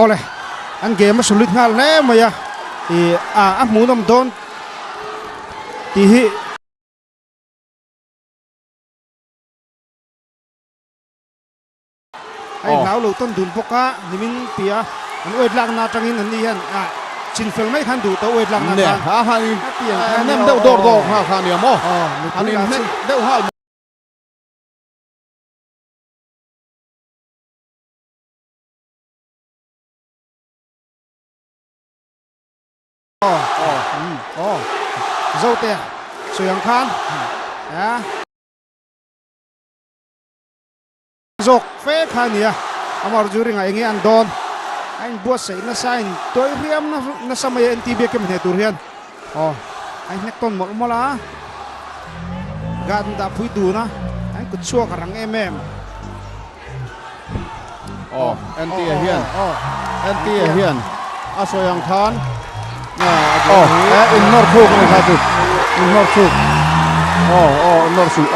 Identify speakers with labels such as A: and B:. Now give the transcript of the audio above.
A: Awle, an game a solid nghal hle mai a, ih a a hmuhnawm dawn tih hi. A inhlau lo tawn dun bawk a, nimin tia an uaid lakna atangin an ni hian a chinfel mai khan duh tawh uaid lakna khan.
B: A han in nem deuh dawr dawr nghal kha a nia maw? An in hnek deuh nghal.
A: Aw Zote sawi ang khan a. Zawk fe kha a ni a, amah chu ringah enge an dawn a inbuatsaih nasa a intuai riam nasa mai a NTB a kem hneh tur hian aw a inhnek tawn mawlh mawlh a, guard an dah phui dun a, a inkut chhuak a rang em em.
B: Aw NTA hian NTA hian a sawi ang khan aw innawr chhuk a ni kha chu innawr chhuk aw aw innawr chhuk.